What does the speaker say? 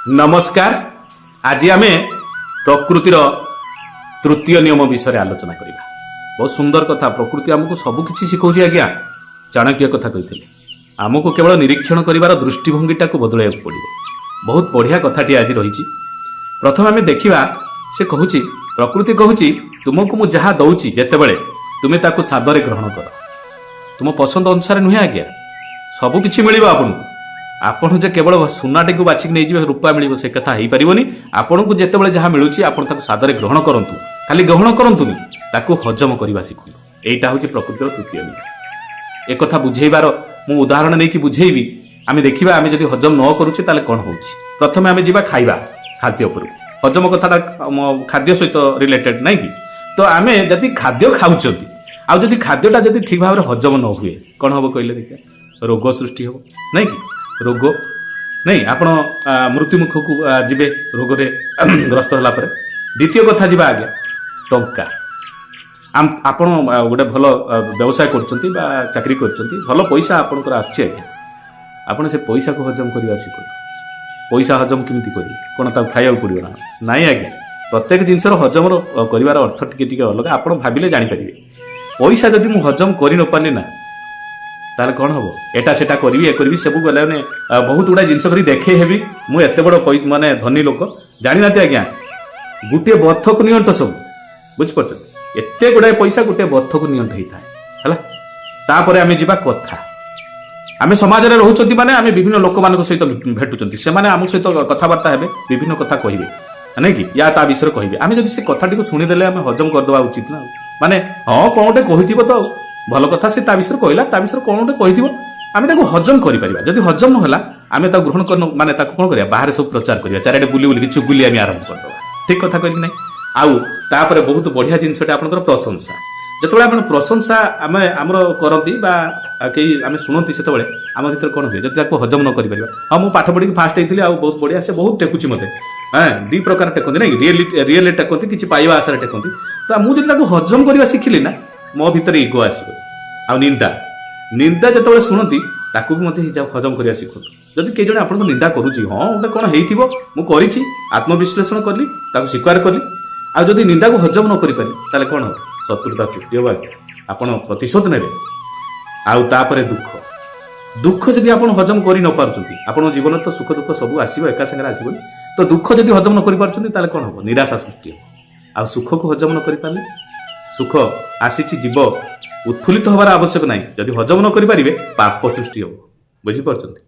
ନମସ୍କାର। ଆଜି ଆମେ ପ୍ରକୃତିର ତୃତୀୟ ନିୟମ ବିଷୟରେ ଆଲୋଚନା କରିବା। ବହୁତ ସୁନ୍ଦର କଥା। ପ୍ରକୃତି ଆମକୁ ସବୁ କିଛି ଶିଖଉଛି ଆଜ୍ଞା। ଚାଣକ୍ୟ କଥା କହିଥିଲେ, ଆମକୁ କେବଳ ନିରୀକ୍ଷଣ କରିବାର ଦୃଷ୍ଟିଭଙ୍ଗୀଟାକୁ ବଦଳାଇବାକୁ ପଡ଼ିବ। ବହୁତ ବଢ଼ିଆ କଥାଟି ଆଜି ରହିଛି। ପ୍ରଥମେ ଆମେ ଦେଖିବା, ସେ କହୁଛି, ପ୍ରକୃତି କହୁଛି, ତୁମକୁ ମୁଁ ଯାହା ଦଉଛି ଯେତେବେଳେ, ତୁମେ ତାକୁ ସାଦରେ ଗ୍ରହଣ କର। ତୁମ ପସନ୍ଦ ଅନୁସାରେ ନୁହେଁ ଆଜ୍ଞା, ସବୁ କିଛି ମିଳିବ ଆପଣଙ୍କୁ। ଆପଣ ଯେ କେବଳ ସୁନାଟିକୁ ବାଛିକି ନେଇଯିବେ, ରୂପା ମିଳିବ, ସେ କଥା ହେଇପାରିବନି। ଆପଣଙ୍କୁ ଯେତେବେଳେ ଯାହା ମିଳୁଛି, ଆପଣ ତାକୁ ସାଦରେ ଗ୍ରହଣ କରନ୍ତୁ। ଖାଲି ଗ୍ରହଣ କରନ୍ତୁନି, ତାକୁ ହଜମ କରିବା ଶିଖନ୍ତୁ। ଏଇଟା ହେଉଛି ପ୍ରକୃତିର ତୃତୀୟ ନିୟମ। ଏକଥା ବୁଝେଇବାର ମୁଁ ଉଦାହରଣ ନେଇକି ବୁଝେଇବି। ଆମେ ଦେଖିବା, ଆମେ ଯଦି ହଜମ ନ କରୁଛେ ତାହେଲେ କ'ଣ ହେଉଛି। ପ୍ରଥମେ ଆମେ ଯିବା ଖାଇବା, ଖାଦ୍ୟ ଉପରକୁ। ହଜମ କଥାଟା ଆମ ଖାଦ୍ୟ ସହିତ ରିଲେଟେଡ୍, ନାଇଁ କି? ତ ଆମେ ଯଦି ଖାଦ୍ୟ ଖାଉଛନ୍ତି, ଆଉ ଯଦି ଖାଦ୍ୟଟା ଯଦି ଠିକ୍ ଭାବରେ ହଜମ ନ ହୁଏ, କ'ଣ ହେବ କହିଲେ ଦେଖିବା? ରୋଗ ସୃଷ୍ଟି ହେବ, ନାଇଁ କି? ରୋଗ ନାଇଁ, ଆପଣ ମୃତ୍ୟୁମୁଖକୁ ଯିବେ ରୋଗରେ ଗ୍ରସ୍ତ ହେଲା ପରେ। ଦ୍ୱିତୀୟ କଥା ଯିବା ଆଜ୍ଞା, ଟଙ୍କା। ଆପଣ ଗୋଟେ ଭଲ ବ୍ୟବସାୟ କରୁଛନ୍ତି ବା ଚାକିରି କରୁଛନ୍ତି, ଭଲ ପଇସା ଆପଣଙ୍କର ଆସୁଛି ଆଜ୍ଞା। ଆପଣ ସେ ପଇସାକୁ ହଜମ କରିବା ଶିଖନ୍ତୁ। ପଇସା ହଜମ କେମିତି କରିବେ? କ'ଣ ତାକୁ ଖାଇବାକୁ ପଡ଼ିବ ନା? ନାଇଁ ଆଜ୍ଞା, ପ୍ରତ୍ୟେକ ଜିନିଷର ହଜମର କରିବାର ଅର୍ଥ ଟିକେ ଟିକେ ଅଲଗା। ଆପଣ ଭାବିଲେ ଜାଣିପାରିବେ। ପଇସା ଯଦି ମୁଁ ହଜମ କରି ନପାରିଲି ନା, ତାହେଲେ କ'ଣ ହବ? ଏଟା ସେଟା କରିବି, ଏ କରିବି, ସବୁ ଗଲେ, ମାନେ ବହୁତ ଗୁଡ଼ାଏ ଜିନିଷ କରି ଦେଖେଇ ହେବି, ମୁଁ ଏତେ ବଡ଼ ମାନେ ଧନୀ ଲୋକ। ଜାଣିନାହାନ୍ତି ଆଜ୍ଞା, ଗୋଟିଏ ବଥକୁ ନିଅଣ୍ଟ ସବୁ, ବୁଝିପାରୁଛନ୍ତି? ଏତେ ଗୁଡ଼ାଏ ପଇସା ଗୋଟିଏ ବଥକୁ ନିଅଣ୍ଟ ହେଇଥାଏ, ହେଲା। ତାପରେ ଆମେ ଯିବା କଥା। ଆମେ ସମାଜରେ ରହୁଛନ୍ତି ମାନେ ଆମେ ବିଭିନ୍ନ ଲୋକମାନଙ୍କ ସହିତ ଭେଟୁଛନ୍ତି। ସେମାନେ ଆମ ସହିତ କଥାବାର୍ତ୍ତା ହେବେ, ବିଭିନ୍ନ କଥା କହିବେ, ନାଇଁ କି? ୟା ତା ବିଷୟରେ କହିବେ। ଆମେ ଯଦି ସେ କଥାଟିକୁ ଶୁଣିଦେଲେ, ଆମେ ହଜମ କରିଦେବା ଉଚିତ ନା ଆଉ? ମାନେ ହଁ, କ'ଣ ଗୋଟେ କହିଥିବ ତ ଆଉ। ଭଲ କଥା ସେ ତା ବିଷୟରେ କହିଲା, ତା ବିଷୟରେ କ'ଣ ଗୋଟେ କହିଥିବ, ଆମେ ତାକୁ ହଜମ କରିପାରିବା। ଯଦି ହଜମ ନହେଲା, ଆମେ ତାକୁ ଗ୍ରହଣ କରିନ, ମାନେ ତାକୁ କ'ଣ କରିବା? ବାହାରେ ସବୁ ପ୍ରଚାର କରିବା, ଚାରିଆଡ଼େ ବୁଲି ବୁଲିକି ଚୁଗୁଲି ଆମେ ଆରମ୍ଭ କରିଦେବା। ଠିକ କଥା କହିଲି ନାହିଁ? ଆଉ ତାପରେ ବହୁତ ବଢ଼ିଆ ଜିନିଷଟା ଆପଣଙ୍କର ପ୍ରଶଂସା। ଯେତେବେଳେ ଆପଣ ପ୍ରଶଂସା ଆମେ ଆମର କରନ୍ତି ବା କେହି ଆମେ ଶୁଣନ୍ତି, ସେତେବେଳେ ଆମ ଭିତରେ କ'ଣ ହୁଏ? ଯଦି ତାକୁ ହଜମ ନ କରିପାରିବା, ହଁ, ମୁଁ ପାଠ ପଢ଼ିକି ଫାଷ୍ଟ ହେଇଥିଲି ଆଉ ବହୁତ ବଢ଼ିଆ, ସେ ବହୁତ ଟେକୁଛି ମୋତେ। ହଁ, ଦୁଇ ପ୍ରକାର ଟେକନ୍ତି, ନାଇଁ? ରିଏଲି ରିଏଲି ଟେକନ୍ତି, କିଛି ପାଇବା ଆଶାରେ ଟେକନ୍ତି। ତ ମୁଁ ଯଦି ତାକୁ ହଜମ କରିବା ଶିଖିଲି ନା, ମୋ ଭିତରେ ଇଗୋ ଆସିବ। ଆଉ ନିନ୍ଦା, ନିନ୍ଦା ଯେତେବେଳେ ଶୁଣନ୍ତି, ତାକୁ ବି ମଧ୍ୟ ହଜମ କରିବା ଶିଖନ୍ତୁ। ଯଦି କେହି ଜଣେ ଆପଣଙ୍କୁ ନିନ୍ଦା କରୁଛି, ହଁ, ଗୋଟେ କ'ଣ ହେଇଥିବ, ମୁଁ କରିଛି, ଆତ୍ମବିଶ୍ଳେଷଣ କଲି, ତାକୁ ସ୍ୱୀକାର କଲି। ଆଉ ଯଦି ନିନ୍ଦାକୁ ହଜମ ନ କରିପାରିଲି, ତାହେଲେ କ'ଣ ହେବ? ଶତ୍ରୁତା ସୃଷ୍ଟି ହେବ ଆଜ୍ଞା, ଆପଣ ପ୍ରତିଶୋଧ ନେବେ। ଆଉ ତାପରେ ଦୁଃଖ। ଦୁଃଖ ଯଦି ଆପଣ ହଜମ କରି ନ ପାରୁଛନ୍ତି, ଆପଣଙ୍କ ଜୀବନରେ ତ ସୁଖ ଦୁଃଖ ସବୁ ଆସିବ, ଏକା ସାଙ୍ଗରେ ଆସିବନି। ତ ଦୁଃଖ ଯଦି ହଜମ ନ କରିପାରୁଛନ୍ତି, ତାହେଲେ କ'ଣ ହେବ? ନିରାଶା ସୃଷ୍ଟି ହେବ। ଆଉ ସୁଖକୁ ହଜମ ନ କରିପାରିଲେ, ସୁଖ ଆସିଛି ଯିବ, ଉତ୍ଫୁଲ୍ଲିତ ହେବାର ଆବଶ୍ୟକ ନାହିଁ। ଯଦି ହଜମ ନ କରିପାରିବେ, ପାପ ସୃଷ୍ଟି ହେବ, ବୁଝିପାରୁଛନ୍ତି?